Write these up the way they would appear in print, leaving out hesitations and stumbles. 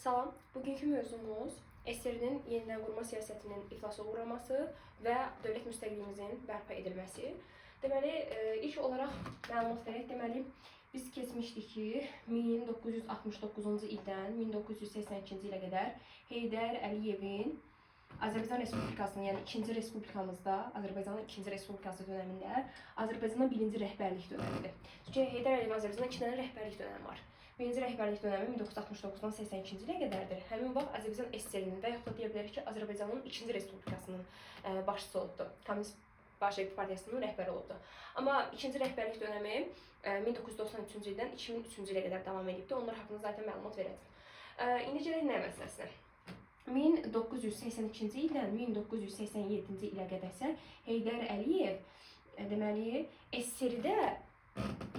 Salam. Bugünkü mövzumuz SSR-nin yenidən qurma siyasətinin iflasa uğraması və dövlət müstəqilliyimizin bərpa edilməsi. Deməli, ilk olaraq məlumat verək. Deməli, biz keçmişdik ki, 1969-cu ildən 1982-ci ilə qədər Heydər Əliyevin Azərbaycan Respublikasının, yəni ikinci respublikamızda, Azərbaycanın ikinci respublikası dönəmində Azərbaycanda birinci rəhbərlik dönəmidir. Çünki Heydər Əliyev Azərbaycanda iki dənə rəhbərlik dönəmi var. Birinci rəhbərlik dönəmi 1969-dan 82-ci ilə qədərdir. Həmin vaxt Azərbaycan SSR-nin və yaxud da deyə bilərik ki, Azərbaycanın ikinci respublikasının başçısı olubdu. Komünist Bolşevik partiyasının rəhbəri olubdu. Amma ikinci rəhbərlik dönəmi 1993-cü ildən 2003-cü ilə qədər davam edibdi. Onlar haqqında zaten məlumat verəcəm. İndi gələk nə məsələsinə? 1982-ci ildən 1987-ci ilə qədər isə Heydər Əliyev deməli SSR-də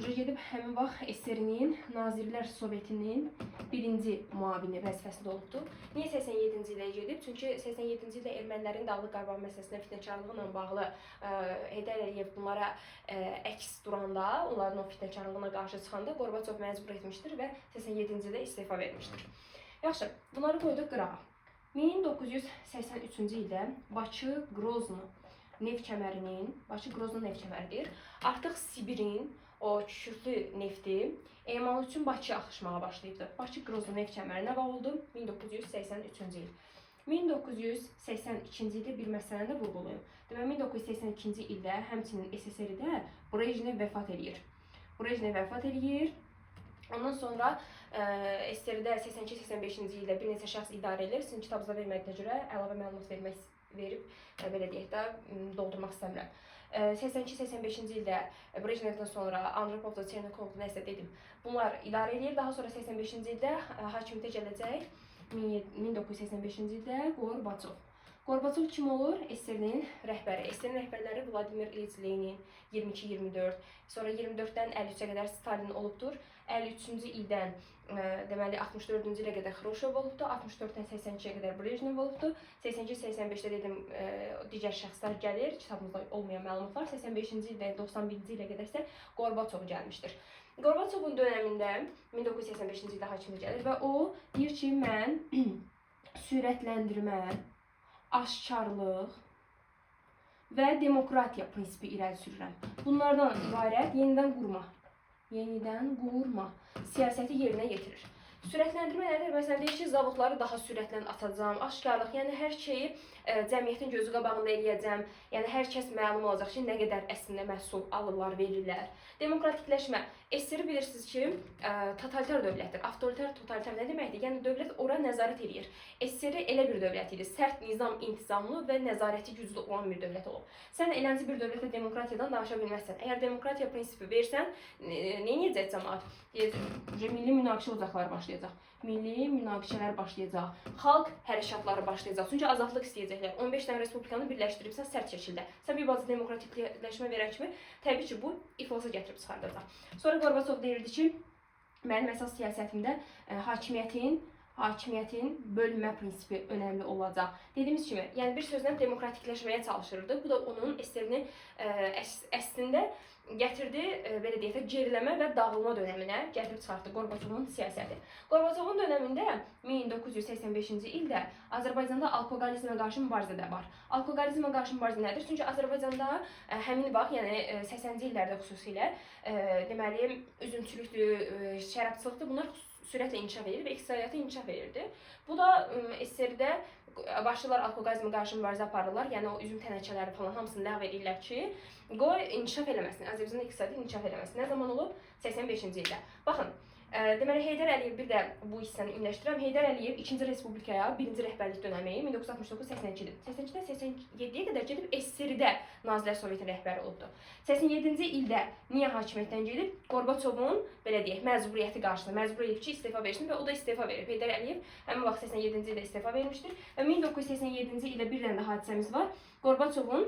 gedib həmin vaxt SSR-nin Nazirlər Sovetinin birinci müavini vəzifəsində olubdu. Niyə 87-ci ildə gedib? Çünki 87-ci ildə ermənilərin Dağlıq Qarabağ məsələsinə fitnəkarlığı ilə bağlı Heydər Əliyev bunlara əks duranda, onların o fitnəkarlığına qarşı çıxanda Qorbaçov məcbur etmişdir və 87-ci ildə istefa vermişdir. Yaxşı, bunları qoyduq qırağa. 1983-cü ildə Bakı-Grozny neft kəmərinin, Bakı-Grozny neft kəməridir. Artıq Sibirin o kükürdlü nefti emal üçün Bakıya axışmağa başlayıbdı. Bakı-Grozny neft kəməri nə vaxt oldu? 1983-cü il. 1982-ci ildə bir məsələni də vurğulayım. Deməli 1982-ci ildə həmçinin SSR-də Brejnev vəfat eləyir. Brejnev vəfat eləyir. Ondan sonra SSR-də 82-85-ci ildə bir neçə şəxs idarə edir. Sizin kitabınızda vermədiyinə görə əlavə məlumat verib belə deyək də doldurmaq istəmirəm. 82-85-ci ildə Brejnevdən sonra Andropovda, Çernikovda nəsə dedim. Bunlar idarə eləyir. Daha sonra 85-ci ildə hakimiyyətə gələcək 1985-ci ildə Gorbaçov. Gorbaçov kim olur? SSR-nin rəhbəri. SSR-nin rəhbərləri Vladimir İliç Lenin 22-24, sonra 24-dən 53-ə qədər Stalin olubdur. 53-cü ildən deməli 64-cü ilə qədər Xruşov olubdu, 64-dən 82-yə qədər Brejnev olubdu. 82-85-də dedim digər şəxslər gəlir, kitabımızda olmayan məlumatlar. 85-ci ildən 91-ci ilə qədər isə Gorbaçov gəlmişdir. Gorbaçovun dönəmində 1985-ci ildə hakimiyyətə gəlir və o deyir ki, mən sürətləndirmə, aşkarlıq və demokratiya prinsipi irəli sürürəm. Bunlardan ibarət yenidən qurma siyasəti yerinə yetirir. Sürətləndirmə nədir? Məsələn, deyir ki, zavodları daha sürətlə açacağam. Aşkarlıq, yəni hər şeyi cəmiyyətin gözü qabağında eləyəcəm. Yəni hər kəs məlum olacaq ki, nə qədər əslində məhsul alırlar, verirlər. Demokratikləşmə. SSR bilirsiniz ki, totalitar dövlətdir. Avtoritar, totalitar nə deməkdir? Yəni dövlət ora nəzarət eləyir. SSR elə bir dövlət idi. Sərt nizam, intizamlı və nəzarəti güclü olan bir dövlət olub. Sən eləncə bir dövlətə demokratiyadan danışa bilməzsən. Əgər demokratiya prinsipi versən, nə edəcək cəmaət? Deyəcək, milli münaqişə ocaqları başlayacaq. Milli münaqişələr başlayacaq. Xalq hərəkatları başlayacaq. Çünki azadlıq istəyəcəklər. 15 dənə respublikanı birləşdiribsən sərt şəkildə. Sən bir balaca demokratikləşmə verən kimi təbii ki, bu iflasa gətirib çıxardacaq. Sonra Gorbaçov deyirdi ki, mənim əsas siyasətimdə hakimiyyətin bölünmə prinsipi önəmli olacaq. Dediyimiz kimi, yəni bir sözlə demokratikləşməyə çalışırdı. Bu da onun SSR-ni əslində gətirdi, belə deyək də, geriləmə və dağılma dönəminə gətirib çıxartdı Gorbaçovun siyasəti. Gorbaçovun dönəmində 1985-ci ildə Azərbaycanda alkoqolizmə qarşı mübarizə də var. Alkoqolizmə qarşı mübarizə nədir? Çünki Azərbaycanda həmin vaxt, yəni 80-ci illərdə xüsusilə deməli üzümçülükdür, şərabçılıqdır, bunlar sürətlə inkişaf edir və iqtisadiyyatı inkişaf edirdi. Bu da SSR-də başlılar alkoqolizmə qarşı mübarizə aparırlar. Yəni o üzüm tənəkələri falan hamısını ləğv edirlər ki, qoy inkişaf eləməsin. Azərbaycanda iqtisadi inkişaf eləməsin. Nə zaman olub? 85-ci ildə. Baxın, deməli Heydər Əliyev, bir də bu hissəni ümumiləşdirirəm. Heydər Əliyev ikinci respublikaya birinci rəhbərlik dönəmi 1969-82-dir. 82-dən 87-yə qədər gedib SSR-də Nazirlər Sovetinin rəhbəri olubdu. 87-ci ildə niyə hakimiyyətdən gedib? Gorbaçovun belə deyək, məcburiyyəti qarşısında məcbur edib ki, istefa versin və o da istefa verib. Heydər Əliyev həmin vaxt 87-ci ildə istefa vermişdir və 1987-ci ildə bir dənə də hadisəmiz var. Gorbaçovun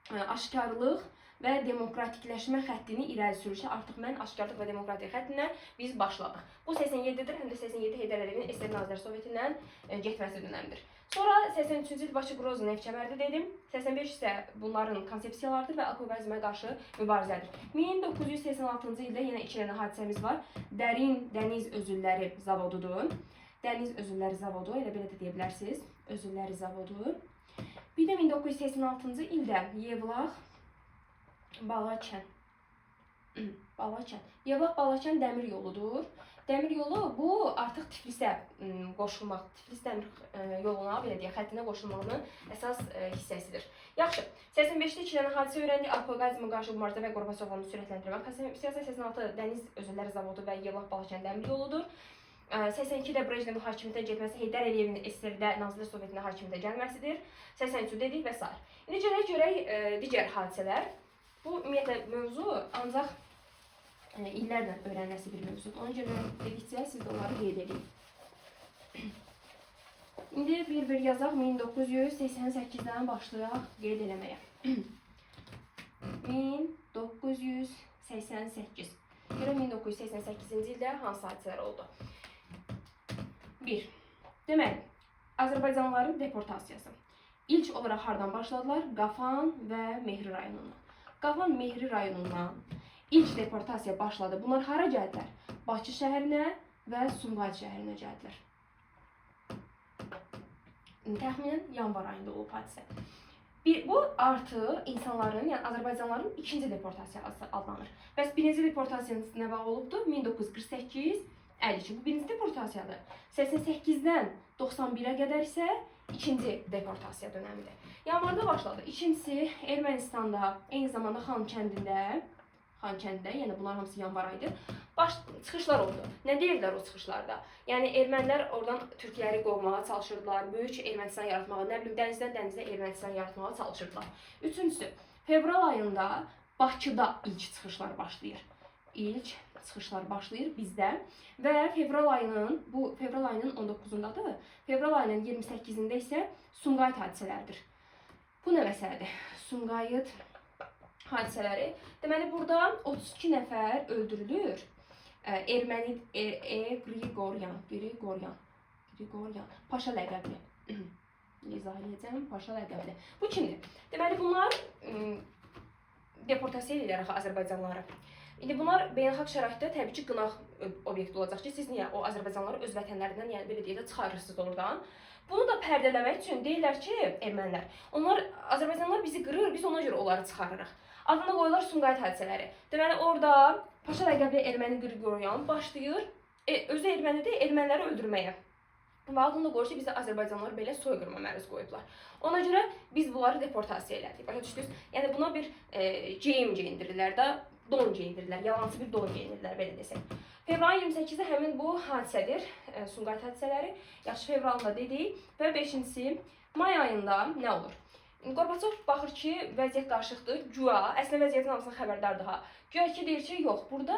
aşkarlıq və demokratikləşmə xəttini irəli sürür ki, artıq mən aşkarlıq və demokratiya xəttinə biz başladıq. Bu 87-dir, həm də 87 Heydər Əliyevin SSR Nazirlər Sovetindən getməsi dönəmidir. Sonra 83-cü il Bakı-Grozny neft kəməridir dedim. 85 isə bunların konsepsiyalarıdır və alkoqolizmə qarşı mübarizədir. 1986-cı ildə yenə iki dənə hadisəmiz var. Dərin dəniz özülləri zavodudur. Dəniz Özülləri Zavodu, elə belə də deyə bilərsiniz. Özülləri Zavodu. Bir də 1986-cı ildə Yevlax Balakən. Balakən. Yevlax Balakən dəmir yoludur. Dəmir yolu bu artıq Tiflisə qoşulmaq, Tiflis dəmir yoluna, belə deyək, xəttinə qoşulmağının əsas hissəsidir. Yaxşı, 85-də 2 dənə hadisə öyrəndik. Alkoqazmə qarşı mübarizə və Qorbaçovun sürətləndirmə konsepsiyası, 86 Dəniz Özülləri Zavodu və Yevlax Balakən dəmir yoludur. 82-də Brejnevin hakimiyyətə getməsi, Heydər Əliyevin SSR-də Nazirlər Sovetində hakimiyyətə gəlməsidir. 83-ü dedik və sair. İndi gələk görək digər hadisələr. Bu ümumiyyətlə mövzu ancaq illərlə öyrənilməsi bir mövzudur. Ona görə dedikcə siz də onları qeyd edin. İndi bir-bir yazaq. 1988-dən başlayaq qeyd eləməyə. 1988. Görək 1988-ci ildə hansı hadisələr oldu? 1. Deməli, Azərbaycanlıların deportasiyası. İlk olaraq hardan başladılar? Qafan və Mehri rayonundan. Qafan Mehri rayonundan ilk deportasiya başladı. Bunlar hara gəldilər? Bakı şəhərinə və Sumqayıt şəhərinə gəldilər. Təxminən yanvar ayında olub hadisə. Bu artıq insanların, yəni Azərbaycanlıların ikinci deportasiyası adlanır. Bəs birinci deportasiyası nə vaxt olubdur? 1948-52. Bu birinci deportasiyadır. 88-dən 91-ə qədər isə ikinci deportasiya dönəmidir. Yanvarda başladı. İkincisi Ermənistanda, eyni zamanda Xankəndində, yəni bunlar hamısı yanvar ayıdır. Çıxışlar oldu. Nə deyirdilər o çıxışlarda? Yəni ermənilər oradan türkləri qovmağa çalışırdılar, böyük Ermənistan yaratmağa, nə bilim dənizdən dənizə Ermənistan yaratmağa çalışırdılar. Üçüncüsü, fevral ayında Bakıda ilk çıxışlar başlayır. İlk çıxışlar başlayır bizdə və fevral ayının, bu fevral ayının 19-undadır. Fevral ayının 28-də isə Sumqayıt hadisələridir. Bu nə məsələdir? Sumqayıt hadisələri. Deməli, burada 32 nəfər öldürülür. Erməni Grigoryan, Paşa ləqəbli. İzah edəcəm, Paşa ləqəbli. Bu kimdir? Deməli, bunlar deportasiya edirlər axı Azərbaycanlıları. İndi bunlar beynəlxalq şəraitdə təbii ki, qınaq obyekti olacaq ki, siz niyə o Azərbaycanlıları öz vətənlərindən, yəni belə deyək də, çıxarırsınız oradan. Bunu da pərdələmək üçün deyirlər ki, ermənilər, onlar Azərbaycanlılar bizi qırır, biz ona görə onları çıxarırıq. Adını qoyurlar Sumqayıt hadisələri. Deməli, orada Paşa ləqəbli erməni Grigoryan başlayır, özü ermənidir, erməniləri öldürməyə. Və adını da qoyur ki, bizə Azərbaycanlılar belə soyqırıma məruz qoyublar. Ona görə biz bunları deportasiya elədik. Başa düşdünüz? Yəni buna bir geyim geyindirirlər də, don geyindirirlər, yalançı bir don geyindirirlər, belə desək. Fevralın 28-i həmin bu hadisədir, Sumqayıt hadisələri. Yaxşı, fevralında dedik. Və beşincisi, may ayında nə olur? Qorbaçov baxır ki, vəziyyət qarışıqdır. Güya, əslində vəziyyətin hamısından xəbərdardır ha. Güya ki, deyir ki, yox, burada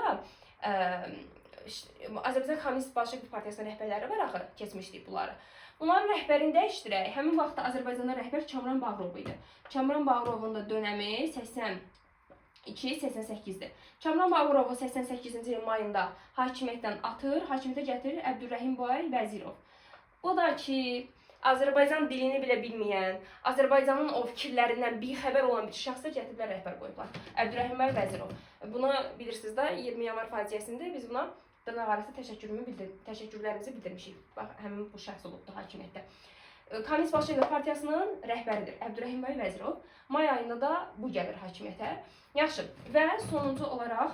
Azərbaycan Komünist Bolşevik Partiyasının rəhbərləri var axı, keçmişdik bunları. Bunların rəhbərini dəyişdirək. Həmin vaxtda Azərbaycanda rəhbər Kamran Bağırov idi. Kamran Bağırovun da dönəmi 82-88-dir. Kamran Bağırovu 88-ci ilin mayında hakimiyyətdən atır, hakimiyyətə gətirir Əbdürrəhim bəy Vəzirov. Bu da ki, Azərbaycan dilini belə bilməyən, Azərbaycanın o fikirlərindən bixəbər olan bir şəxsə gətiriblər, rəhbər qoyublar. Əbdürrəhim bəy Vəzirov. Bunu bilirsiniz də, 20 yanvar faciəsində biz buna dırnaqarası təşəkkürlərimizi bildirmişik. Bax, həmin bu şəxs olubdu hakimiyyətdə. Komünist Bolşevik Partiyasının rəhbəridir Əbdürrəhim bəy Vəzirov. May ayında da bu gəlir hakimiyyətə. Yaxşı, və sonuncu olaraq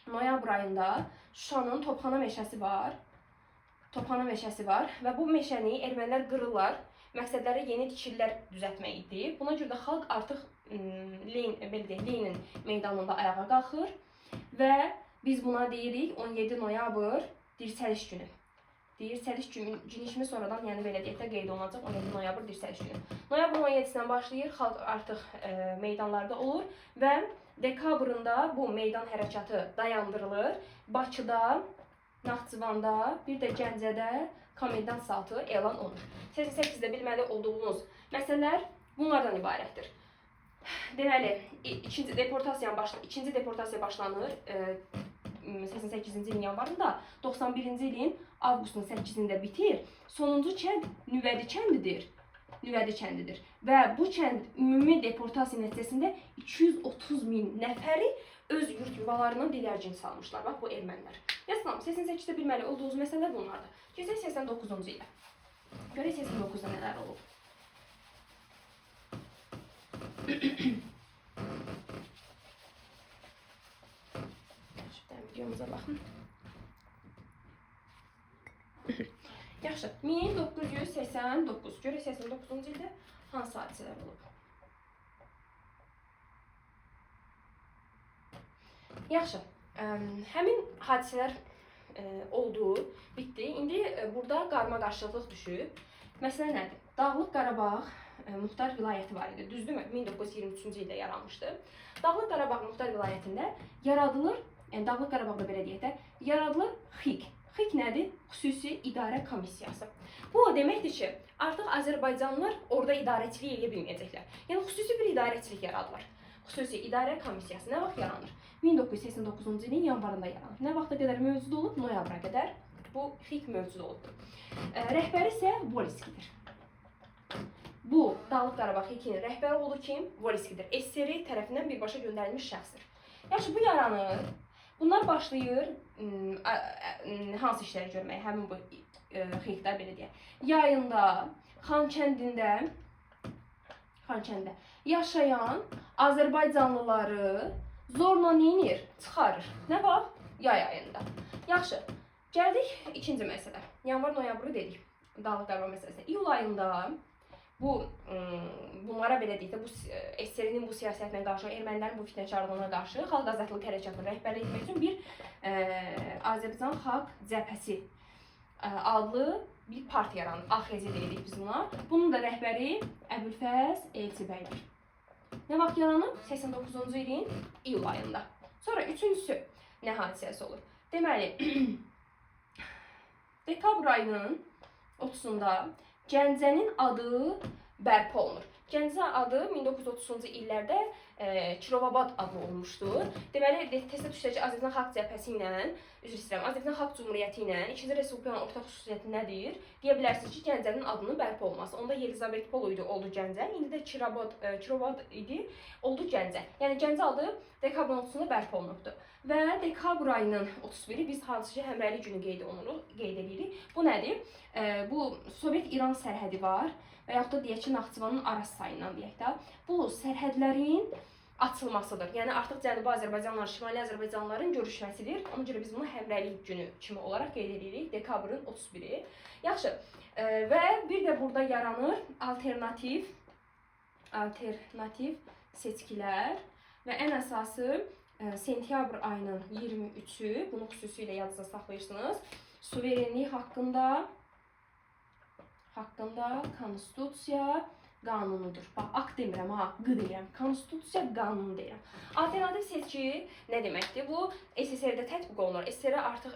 noyabr ayında Şuşanın Topxana meşəsi var. Topxana meşəsi var və bu meşəni ermənilər qırırlar. Məqsədləri yeni tikililər düzəltmək idi. Buna görə də xalq artıq Lenin meydanında ayağa qalxır və biz buna deyirik 17 noyabr Dirçəliş günü. Dirçəliş günü kimi sonradan, yəni belə deyək də, qeyd olunacaq 17 noyabr Dirçəliş günü. Noyabrın 17-sindən başlayır, xalq artıq meydanlarda olur və dekabrında bu meydan hərəkatı dayandırılır. Bakıda, Naxçıvanda, bir də Gəncədə komendant saatı elan olunur. 88-də bilməli olduğunuz məsələlər bunlardan ibarətdir. Deməli, ikinci deportasiya başlanır 88-ci ilin yanvarında, 91-ci ilin avqustun 8-də bitir. Sonuncu kənd Nüvədi kəndidir. Nüvədi kəndidir. Və bu kənd ümumi deportasiya nəticəsində 230 min nəfəri Öz yurt yuvalarından didərcin salmışlar. Bax, bu ermənilər. Məsələn, 88-də bilməli olduğunuz məsələlər bunlardır. Keçək 89-cu ilə. Görək 89-da nələr olub. Şuradan videomuza baxın. Yaxşı, 1989. Görək 89-cu ildə hansı hadisələr olub? Yaxşı, həmin hadisələr oldu, bitdi. İndi burada qarma-qarışıqlıq düşüb. Məsələ nədir? Dağlıq Qarabağ Muxtar Vilayəti var idi, düzdürmü? 1923-cü ildə yaranmışdı. Dağlıq Qarabağ Muxtar Vilayətində yaradılır, yəni Dağlıq Qarabağda belə deyək də, yaradılır XİK. XİK nədir? Xüsusi İdarə Komissiyası. Bu o deməkdir ki, artıq Azərbaycanlılar orada idarəçilik edə bilməyəcəklər. Yəni xüsusi bir idarəçilik yaradılır. Xüsusi İdarə Komissiyası nə vaxt yaranır? 1989-cu ilin yanvarında yaranır. Nə vaxta qədər mövcud olub? Noyabra qədər bu XİK mövcud olubdur. Rəhbəri isə Volskidir. Bu Dağlıq Qarabağ XİK-nin rəhbəri oldu kim? Volskidir. SSR tərəfindən birbaşa göndərilmiş şəxsdir. Yaxşı, bu yaranır. Bunlar başlayır hansı işləri görməyə? Həmin bu XİK-də belə deyək. Yayında, Xankəndə yaşayan Azərbaycanlıları zorla neynir? Çıxarır. Nə vaxt? Yay ayında. Yaxşı, gəldik ikinci məsələ. Yanvar-noyabrı dedik. Dağlıq Qarabağ məsələsi. İyul ayında bu bunlara belə deyək də, bu SSR-nin bu siyasətinə qarşı, ermənilərin bu fitnəkarlığına qarşı Xalq Azadlıq Hərəkatını rəhbərlik etmək üçün bir Azərbaycan Xalq Cəbhəsi adlı bir partiya yaranır. AXC deyirik biz buna. Bunun da rəhbəri Əbülfəz Elçibəydir. Nə vaxt yaranıb? 89-cu ilin iyul ayında. Sonra üçüncüsü nə hadisəsi olur? Deməli, dekabr ayının 30-unda Gəncənin adı bərpa olunur. Gəncə adı 1930-cu illərdə Kirovabad adlı olmuşdu. Deməli, testə düşsə ki, Azərbaycan Xalq Cəbhəsi ilə, üzr istəyirəm, Azərbaycan Xalq Cümhuriyyəti ilə İkinci Respublikanın ortaq xüsusiyyəti nədir? Deyə bilərsiniz ki, Gəncənin adının bərpa olması. Onda Yelizavetpol idi, oldu Gəncə. İndi də Kirovabad idi, oldu Gəncə. Yəni Gəncə adı dekabrın 30-unda bərpa olunubdur. Və dekabr ayının 31-i biz hansı ki, həmrəylik günü qeyd olunuruq, qeyd edirik. Bu nədir? Bu Sovet-İran sərhədi var və yaxud da deyək ki, Naxçıvanın Araz sayından deyək də. Bu sərhədlərin açılmasıdır. Yəni artıq Cənubi Azərbaycanla Şimali Azərbaycanlıların görüşməsidir. Ona görə biz bunu həmrəylik günü kimi olaraq qeyd edirik. Dekabrın 31-i. Yaxşı. Və bir də burada yaranır alternativ seçkilər və ən əsası sentyabr ayının 23-ü, bunu xüsusilə yadınızda saxlayırsınız. Suverenlik haqqında konstitusiya qanunudur. Bax, akt demirəm, ha, q deyirəm. Konstitusiya qanunu deyirəm. Alternativ seçki nə deməkdir? Bu SSR-də tətbiq olunur. SSR artıq